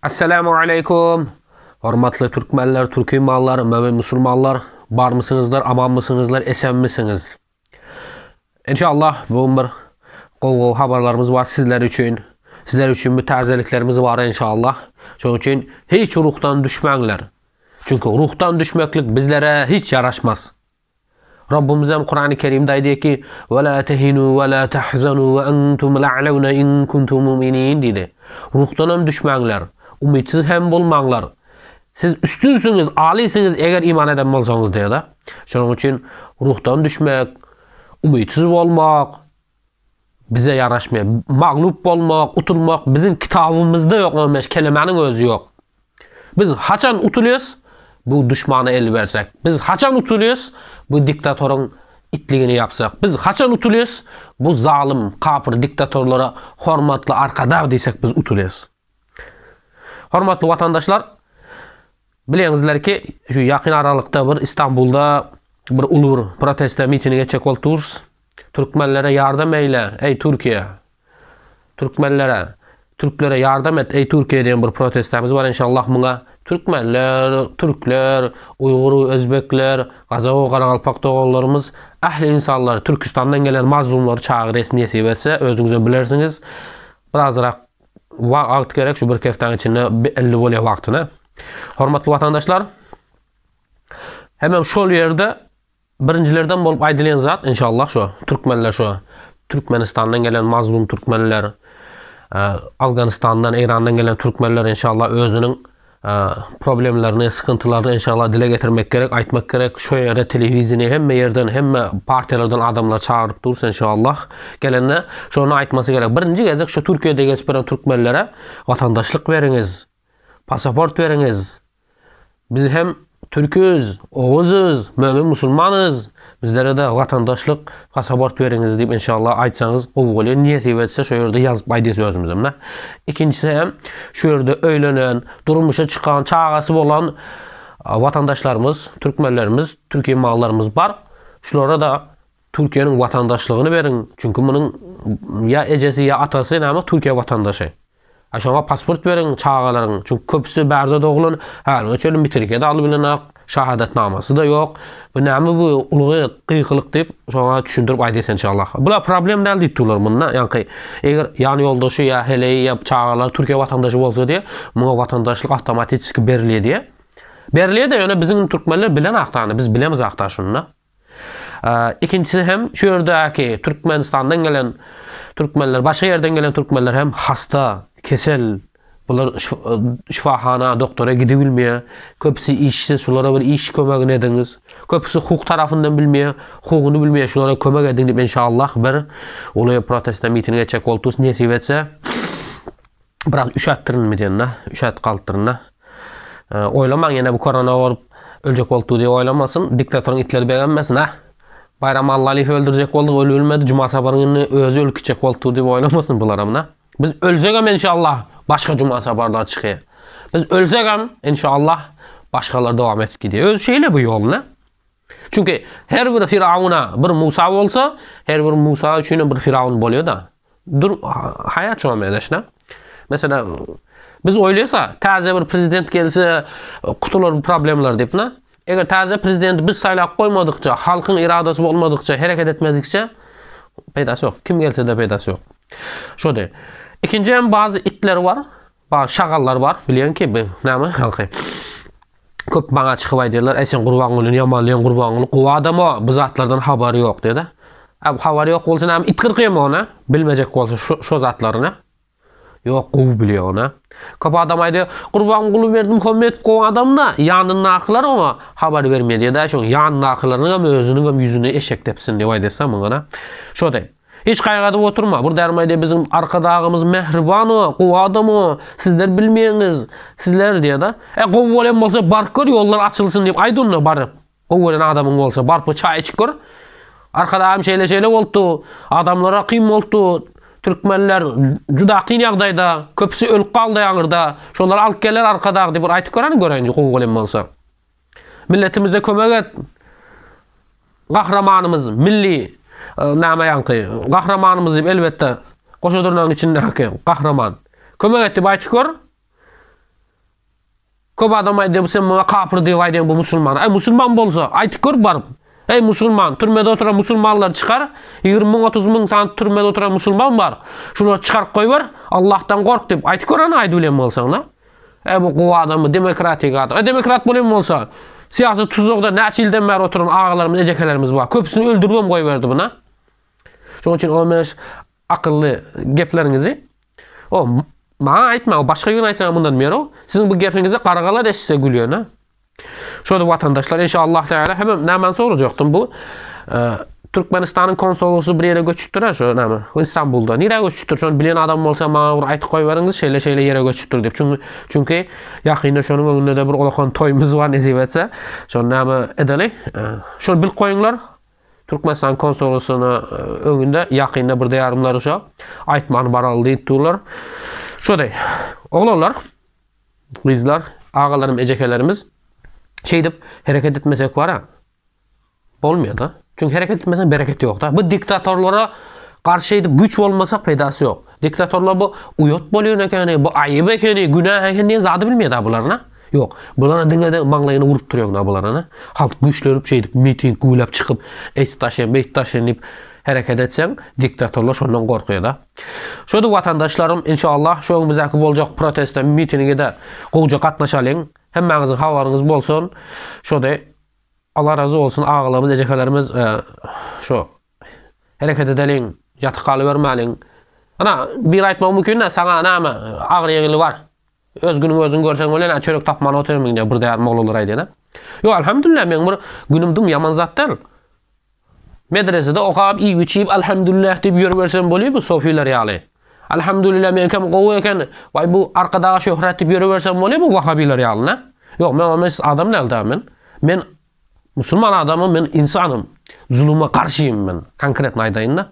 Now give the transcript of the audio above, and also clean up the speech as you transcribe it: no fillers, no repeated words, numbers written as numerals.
Esselamu aleýkum! Hormatly türkmenler, türkimanlar, mömin musulmanlar, barmysyňyzlar, amanmysyňyzlar, esenmisiňiz? Inşallah bu gün bir gowy gowy habarlarymyz bar sizler üçin. Sizler üçin bir täzeliklerimiz bar inşallah. Şonuň üçin hiç ruhdan düşmäňler. Çünki ruhdan düşmeklik bizlere hiç ýaraşmaz. Rabbimiz hem Kurany Kerimde aýdýar ki, "Ve la tehinu ve la tahzanu ve entum la'lawna in kuntum mu'minin" diýdi. Ruhdan hem düşmäňler, umytsyz hem bolmaňlar. Siz üstünsiňiz, alysyňyz eger iman eden bolsaňyz diýdi. Şonuň üçin ruhdan düşmek, umytsyz bolmak bize ýaraşmaýar. Maglup bolmak, utulmak biziň kitabymyzda ýok, o kelemäniň özi ýok. Biz haçan utulýas? Bu duşmana el bersek. Biz haçan utulýas? Bu diktatoryň itligini ýapsak. Biz haçan utulýas? Bu zalym, kapyr diktatorlara hormatly arkadag diýsek biz utulýas. Hormatly watandaşlar, bilýäňizler ki, şu ýakyn aralykda bir Istanbulda bir uly bir proteste mitingi geçjek bolup durus. Türkmenlere ýardam eýle, eý Türkiýe! Türkmenlere, türklere ýardam et, eý Türkiýe diýen bir protestimiz bar inşallah muňa türkmenler, türkler, uýgur, özbekler, gazak, garagalpak doganlarymyz, ähli insanlar Türkistandan gelen mazlumlary çagyrýas nesip etse, özüňizem bilersiňiz. Birazrak wagt gerek şu bir hepdäň içinde belli bolýar wagtyny. Hormatly watandaşlar, hemem şol ýerde Birinjilerden bolup aýdylýan zat inşallah şo türkmenler şo Türkmenistandan gelen mazlum türkmenler Afganistandan Eýrandan gelen türkmenler inşallah özüniň problemlerini sykyntylaryny inşallah dile getirmek gerek aýtmak gerek şo ýerde telewizini hemme ýerden hemme partiýalardan adamlar çagyryp dursa inşallah gelende şony aýtmasy gerek birinji gezek şo Türkiýede gezip ýören türkmenlere watandaşlyk beriňiz pasaport beriňiz Biz hem türküz, oguzuz, mömin musulmanyz. Bizlere-de watandaşlyk pasaport beriňiz diýip inşallah aýtsaňyz gowy bolýar. Nesip etse şo ýerde ýazyp aýdýas özümizem da. Ikinjisi hem şu ýerde öýlenen, durmuşa çykan, çagasy bolan watandaşlarymyz, türkmenlerimiz, türki mallarymyz bar. Şulara-da Türkiýäniň watandaşlygyny beriň. Çünki munuň ýa ejesi ýa atasy näme Türkiýe watandaşy. A şoňa pasport beriň çagalaryň, çünki köpüsi bärde doglan, häzire çenli mitrike-de alybilenok, şahadatnamasy-da ýok. Bu näme bu uly gykylyk diýip, şoňa düşündirip aýdýas enşallah. Bular problem däl diýip durlar munda, ýaňky eger ýan ýoldaşy ýa heleýi ýa çagalary Türkiýe watandaşy bolsa diýe, muňa watandaşlyk awtomatiçeski berilýär diýe. Berilýär-de, ýöne biziň türkmenler bilenakdany, biz bilemizakda şuny-da. Ikinjisi hem şu ýerdäki Türkmenistandan gelen türkmenler, başga ýerden gelen türkmenler hem hasta, kesel. Bular şyfahana, doktora gidip bilmeýär. Köpüsi işsiz, şulara bir iş kömegini ediňiz. Köpüsi hukuk tarapyndan bilmeýär, hukugyny bilmeýär, şulara kömek ediň diýip inşallah bir uly protestde miting etjek bolupdyrys, nesip etse. Biraz üşätdirinmi diýende, üşät galypdyryn-da. Oýlamaň ýene bu korona bolup öljek bolupdy diýip oýlamasyn. Diktatoryň itleri begenmesin, hä? Baýram Allalyýewi öldürjek boldy, ölüp bilmedi. Juma Saparyň indi özi ölüp gitjek bolupdy diýip oýlamasyn bularam, da. Biz ölsegem enşallah başga Juma Saparlar çykýar. Biz ölsegem enşallah başgalar dowam edip gidýär. Özi şeýle bu ýol, ne? Çünki her bir Firawuna bir Musa bolsa, her bir Musa üçin bir Firawun bolýar-da. Dur, haýat şoňa meňzeş-de. Meselem, biz oýlaýsa, täze bir prezident gelse, gutular bu problemler diýip, ne? Eger täze prezidenti biz saýlap goýmadykça, halkyň iradasy bolmadykça, hereket etmedikçe, peýdasy ýok. Kim gelse-de peýdasy ýok. Şody. Ikinji hem bazı itler bar, bazı şagallar bar. Bilýän ki, bu näme halky. Köp maňa çykyp aýdýarlar, "Äý sen Gurbangulyny ýamanlaýaň, Gurbanguly gowy adam o, bu zatlardan habary ýok" diýdi. A bu habary ýok bolsa näme it gyrkýarmy ony? Bilmejek bolsa şu şo zatlaryny. Ýok, gowy bilýär ony. Köp adam aýdýar, Gurbanguly Berdimuhamedow gowy adam-da, ýanyndakylar oňa habar bermeýär diýdi. Şoň ýanyndakylarynyň hem özüniň hem ýüzüne eşek depsin diýip aýdýarsa muňa. Şo-da. Hiç gaýgy edip oturma. Bir därim aýdýar, biziň Arkadagymyz mähriban o, gowy adam o, sizler bilmeýäňiz, sizler diýýär-de. E, gowy bolýan bolsa baryp gör, ýollar açylsyn diýip aýt onda baryp. Gowy görýän adamyň bolsa, baryp bir çaý içip gör. Arkadagym şeýle-şeýle bolupdy, adamlara kyn bolupdy, türkmenler juda kyn ýagdaýda, köpüsi ölüp galdy aňyrda, şolary alyp geler Arkadag diýip bir aýtyp gör hany göräýin gowy bolýan bolsa. Milletimize kömek et. Gahrymanymyz milli näme ýaňky gahrymanymyz diýip elbetde goşa dyrnagyň içindäki gahryman. Kömek et diýip aýtyp gör. Köp adam aýdýar, bu sen muňa kapyr diýip aýdýaň bu musulmana. Eý musulman bolsa, aýtyp gör baryp. Eý musulman, türmede oturan musulmanlary çykar. 20 müň, 30 müň sany türmede oturan musulman bar. Şulary çykaryp goýber, Allahdan gork diýip aýtyp gör ana aýdyp bilen bolsaň-da. Eý bu gowy adam, bu demokratik adam. Eý demokrat bolýan bolsa, syýasy tuzagda näçe ýyldan bäri oturan agalarymyz, ejekelerimiz bar. Köpüsini öldüribem goýberdi buna. Şonuň üçin o meş akylly gepleriňizi o maňa aýtma, o başga birine aýtsaň mundan mero. Siziň bu gepiňizi gargalar eşitse gülýän-a. Şo-da watandaşlar inşallah Teala hemem nämäni sorajakdym bu e, Türkmenistanyň konsolosy bir ýere göçüpdir-ä şo näme Istanbulda. Nirä göçüpdir? Şony bilen adam bolsa maňa bir aýtyp goýberiňiz şeýle şeýle ýere göçüpdir diýip. Çünki çünki ýakynda şonuň öňünde-de bir ulakan toýumyz bar nesip etse. Şony näme edeli? E, şony bilip goýuňlar. Türkmenistan konsolosyna öňünde ýakynda bir ýarymlary şo aýtman baraly diýip durlar. Şo-da oglanlar, gyzlar, agalarym, ejekelerimiz şeýdip hereket etmesek bara bolmaýar-da. Çünki hereket etmeseň bereket ýok-da. Bu diktatorlara garşy şeýdip güýç bolmasak peýdasy ýok. Diktatorlar bu uýat bolýan ekeni, bu aýyp ekeni, günä ekeni diýen zady bilmeýär-de bular-na. Ýok, bulara diňe de maňlaýyny urup durýaňda bulara ne? Halk güýçlenip şeýdip miting güwläp çykyp, eýt daşyn, beýt daşyn diýip hereket etseň, diktatorlar şondan gorkýar-da. Şo-da watandaşlarym, inşallah şu öňümizdäki boljak proteste, mitinge-de gowja gatnaşalyň. Hemmäňiziň habaryňyz bolsun. Şo-da Allah razy bolsun agalarymyz, ejekelerimiz şo hereket edeliň, ýatyp galybermäliň. Ana, biri aýtmagy mümkin-dä, saňa näme agyr-ýeňili bar. Öz günüňi özüň görseň bolýar, nä çörek tapman otyrmyň diýýär, bir därim oglanlar aýdýar-da. Ýok, alhamdulillah, meň bir günüm dym ýaman zat däl. Medresede okap, iýip-içip, alhamdulillah diýip ýörübersem bolýar bu sofiler ýaly. Alhamdulillah, meňkem gowy eken, waý bu Arkadaga şöhrat diýip ýörübersem bolýar bu wahabiler ýaly, nä? Ýok, men ondan adam däl da men. Men musulman adamym, men insanym. Zuluma garşyym men, konkretno aýdaýyn-da.